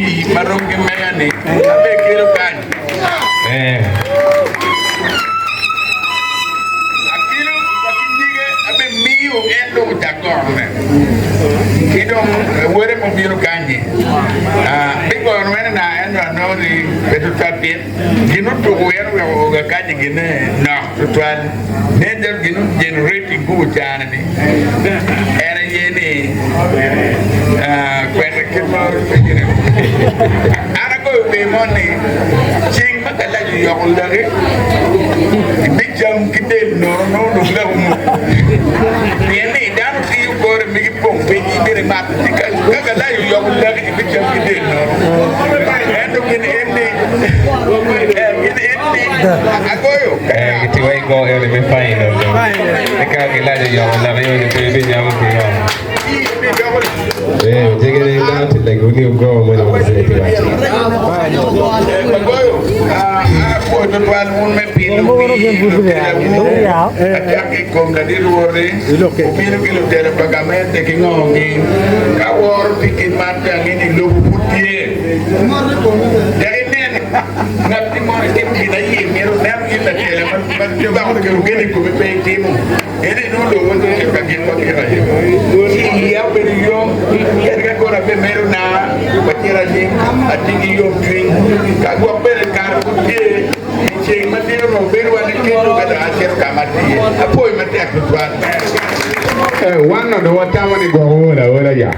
pii ma rom ki mega-ni, abekelo kany. Akelo wa ki nyige, abemiyo en dong ocak gorone. Ki dong lawote mubino kany-nyi, bigono en na, ento anongo ni pe tutwal pien gin otuko en oweko oga kany-nyi gine nok tutwal. Nen calo gin ogenerating gubo cane-ni en aye ni kwete kit ma gine. An agoyo wer mo ni, Ceng ma kalac oyoko laki, ibicam ki del nono nongo dong laki omuk. Pien ni dano tiyo kore mi gipong piny imito imat ci ka kalac oyoko laki ibicam ki del nono. Ento gin en ni, gin en ni agoyo. Gitye wa i go eni me final dong. Eka kilac oyoko laki eni pe ibinyamo ki ngo. Eh, jegere dano tye lego ni ogo mo ni mzee tye waco. Agoyo apwoyo twatwal wun me pilo wi lutelawu acak ki i kom ladit Rwot-ti, obino ki lutela pa gamente ki ngogi. Ka woro pi kit man pe angeyo ni lobo pud tye. Dok inen ngat mo timo gin aye myero onen in latela ma dako oketo gen i komi pe itimo. Ento inongo dong wun dong ka gin ma kit aye. Ci iya obedo yom, kadi ka kono abimedo na wacito anyim, atye ki yomcwiny. Ka gwok bene kare pud tye, i ceng ma tye onongo bedo wa ni keto ka dong acito ka ma atye. Apwoyo matek tutwal. Eh, wan onongo watamo ni gwok ool aola ya.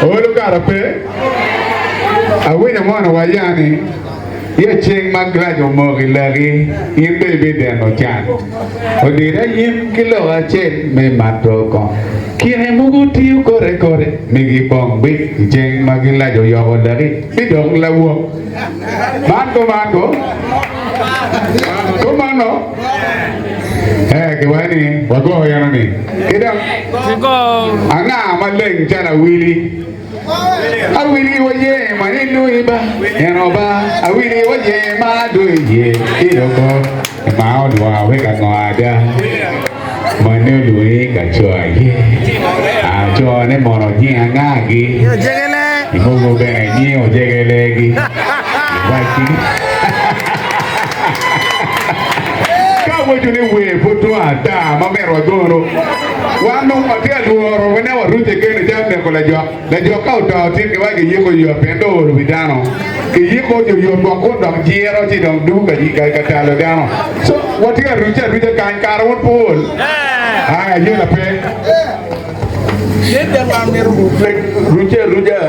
Olo kara pe. Awinyo mono wa ya ni Ye ceng ma grac omoko i laki, in bene ibideno can. Odira in ki lok acel me mato kong. Kine mogo tiyo kore kore mi gibong bit i ceng ma gilaco yoko laki bidong lawok. Man kuman ko? Kumano? Eh, kiwaco ni wago eno ni. Ki dok anga maleng calo awili? Awili waye ma ilui ba eno ba awili waye ma dong iye iloko ma olwonga wek ango ada mane olwongi ka co aye aco ne mono nying angagi mogo bene nying ojegelegi iwacci ka awaco ni wer pud tung ata ma myero wagono Wan dong watye ka lworo wene warucce kene calo neko lajok. Lajok ka oto tin giwaco giyiko oyot pien dong oolo wi dano. Kiyiko oyot gwok kun dok jiro ci dong dugo ka talo dano. So watye ka rucce aruca kany kare wun pe ool. Ai ayela pe. Nen calo an mito rucce aruca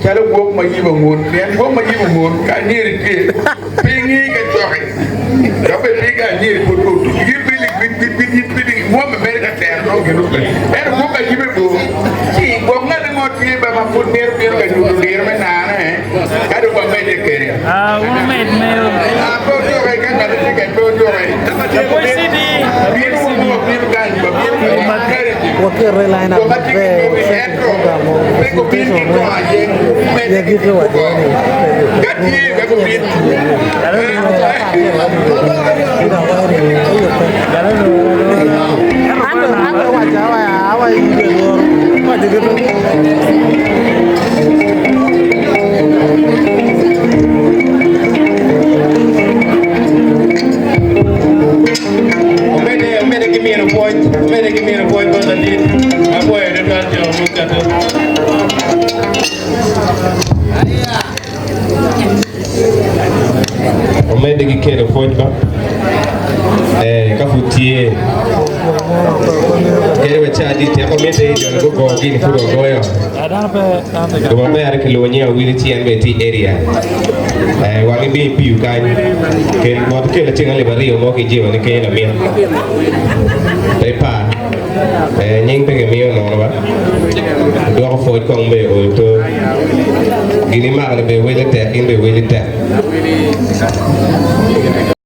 calo gwok ma yibo ngut pien gwok ma yibo ngut ka anyeri tye. Pingi ka coki, dok bene piny ka anyiri pud pe otuc. Gin pili gwitgwitgwitgwit ngom mere ka tero nongo gin ope. Ento gwok ka yibe bor, ci gwok ngati mo tye ba ma pud mito bino ka nyuto diro me nane, ka dong wamedde kwede. Ah, pe ojuke, ka ngati tye kany pe ojuke. Bino wunu wabino kany, wabino ka encourage jo ma tye ki miti ento pe gubin ki kongo aye, gumedde ki tic gugo. Ka tye wek obin. Omedde ki mino pwoc, omedde ki mino pwoc bot ladit. Apwoyo tutwal jo mukato. Omedde ki kelo pwoc ba eh, ka pud tye kadi wa ca dit teko mitte i joni gugo gin pud wagoyo Lubanga mere kilwongo nyinga Willy ci en bene tye i area eh, wangi bino ipiyo kany kel mot kel aceng alip aryo mo ki ijemo ni kenyo lamit pe ipar Eh, nying pe kimiyo nono ba. Dwoko pwoc kong be oto. Gin imako ni be wele tek, in be weli tek.